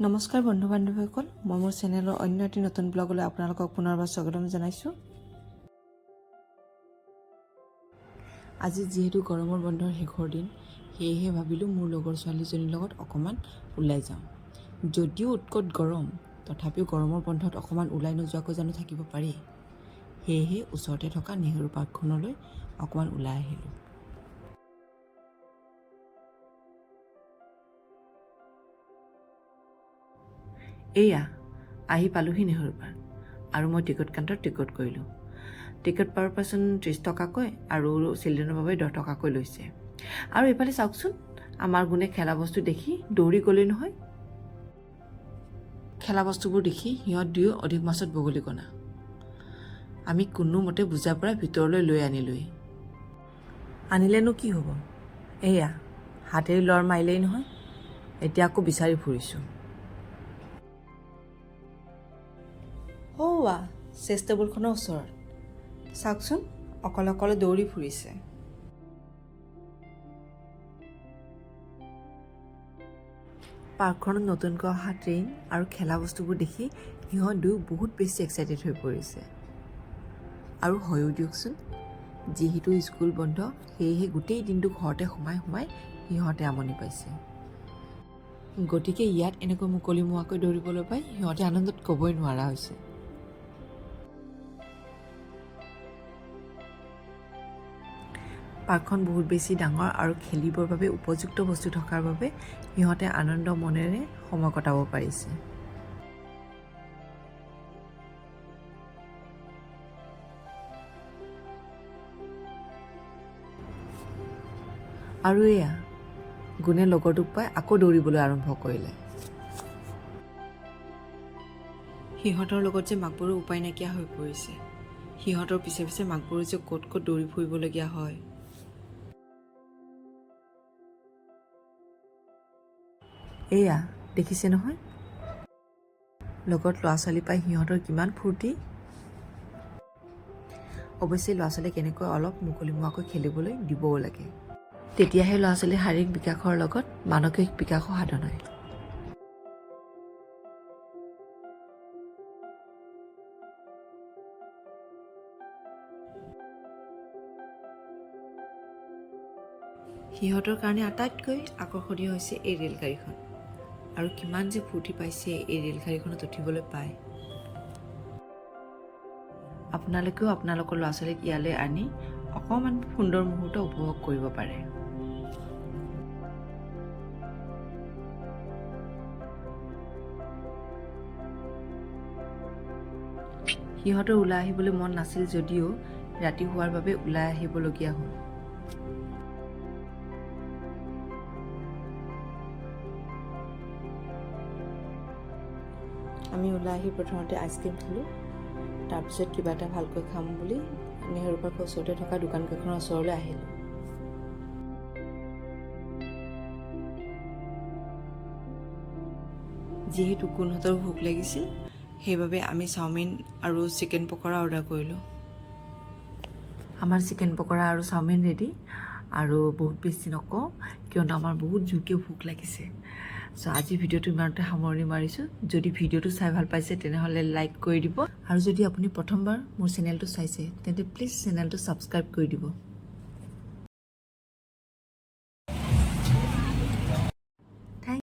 নমস্কাৰ বন্ধু বান্ধৱীসকল, মই মোৰ চেনেলৰ অন্য এটি নতুন ব্লগলৈ আপোনালোকক পুনৰবাৰ স্বাগতম জনাইছোঁ। আজি যিহেতু গৰমৰ বন্ধৰ শেষৰ দিন, সেয়েহে ভাবিলোঁ মোৰ লগৰ ছোৱালীজনীৰ লগত অকণমান ওলাই যাওঁ। যদিও উৎকট গৰম, তথাপিও গৰমৰ বন্ধত অকণমান ওলাই নোযোৱাকৈ জানো থাকিব পাৰি? সেয়েহে ওচৰতে থকা নেহেৰু পাৰ্কখনলৈ অকণমান ওলাই আহিলোঁ। এয়া আহি পালোহি নেহেৰু পাৰ্ক আৰু মই টিকট কাউণ্টাৰত টিকট কৰিলোঁ। টিকট পাৰ পাৰ্চন 30 টকাকৈ আৰু চিলড্ৰেনৰ বাবে 10 টকাকৈ লৈছে। আৰু এইফালে চাওকচোন, আমাৰ গুণে খেলা বস্তু দেখি দৌৰি গ'লেই নহয়। খেলা বস্তুবোৰ দেখি সিহঁত দুয়ো অধিক মাছত বগলী কণা। আমি কোনোমতে বুজাৰ পৰা ভিতৰলৈ লৈ আনিলোৱেই। আনিলেনো কি হ'ব, এয়া হাতেৰে লৰ মাৰিলেই নহয়। এতিয়া আকৌ বিচাৰি ফুৰিছোঁ। সৌৱা চেছ টেবুলখনৰ ওচৰত চাওকচোন, অকলে অকলে দৌৰি ফুৰিছে। পাৰ্কখনত নতুনকৈ অহা ট্ৰেইন আৰু খেলা বস্তুবোৰ দেখি সিহঁত দুয়ো বহুত বেছি এক্সাইটেড হৈ পৰিছে। আৰু হয়ো দিয়কচোন, যিহেতু স্কুল বন্ধ, সেয়েহে গোটেই দিনটো ঘৰতে সোমাই সোমাই সিহঁতে আমনি পাইছে। গতিকে ইয়াত এনেকৈ মুকলিমূৱাকৈ দৌৰিবলৈ পাই সিহঁতে আনন্দত ক'বই নোৱাৰা হৈছে। পাৰ্কখন বহুত বেছি ডাঙৰ আৰু খেলিবৰ বাবে উপযুক্ত বস্তু থকাৰ বাবে সিহঁতে আনন্দ মনেৰে সময় কটাব পাৰিছে। আৰু এয়া গুণে লগৰটোক পাই আকৌ দৌৰিবলৈ আৰম্ভ কৰিলে। সিহঁতৰ লগত যে মাকবোৰো উপায় নাইকিয়া হৈ পৰিছে। সিহঁতৰ পিছে পিছে মাকবোৰো যে ক'ত ক'ত দৌৰি ফুৰিবলগীয়া হয়। এয়া দেখিছে নহয়, লগত ল'ৰা ছোৱালী পাই সিহঁতৰ কিমান ফূৰ্তি। অৱশ্যে ল'ৰা ছোৱালীক এনেকৈ অলপ মুকলিমূৱাকৈ খেলিবলৈ দিবও লাগে, তেতিয়াহে ল'ৰা ছোৱালীৰ শাৰীৰিক বিকাশৰ লগত মানসিক বিকাশো সাধন হয়। সিহঁতৰ কাৰণে আটাইতকৈ আকৰ্ষণীয় হৈছে এই ৰেলগাড়ীখন আৰু কিমান যে ফূৰ্তি পাইছে এই ৰেলগাড়ীখনত উঠিবলৈ পাই। আপোনালোকেও আপোনালোকৰ ল'ৰা ছোৱালীক ইয়ালৈ আনি অকণমান সুন্দৰ মুহূৰ্ত উপভোগ কৰিব পাৰে। সিহঁতৰ ওলাই আহিবলৈ মন নাছিল যদিও ৰাতি হোৱাৰ বাবে ওলাই আহিবলগীয়া হ'ল। আমি ওলাই আহি প্ৰথমতে আইচক্ৰীম খালোঁ। তাৰপিছত কিবা এটা ভালকৈ খাম বুলি নেহেৰু পাৰ্কৰ ওচৰতে থকা দোকানকেইখনৰ ওচৰলৈ আহিলোঁ। যিহেতু গুণহঁতৰ ভোক লাগিছিল, সেইবাবে আমি চাওমিন আৰু চিকেন পকৰা অৰ্ডাৰ কৰিলোঁ। আমাৰ চিকেন পকৰা আৰু চাওমিন ৰেডি। আৰু বহুত বেছি নকওঁ, কিয়নো আমাৰ বহুত জোৰকৈ ভোক লাগিছে। চ' আজি ভিডিঅ'টো ইমানতে সামৰণি মাৰিছোঁ। যদি ভিডিঅ'টো চাই ভাল পাইছে, তেনেহ'লে লাইক কৰি দিব আৰু যদি আপুনি প্ৰথমবাৰ মোৰ চেনেলটো চাইছে, তেন্তে প্লিজ চেনেলটো ছাবস্ক্ৰাইব কৰি দিব।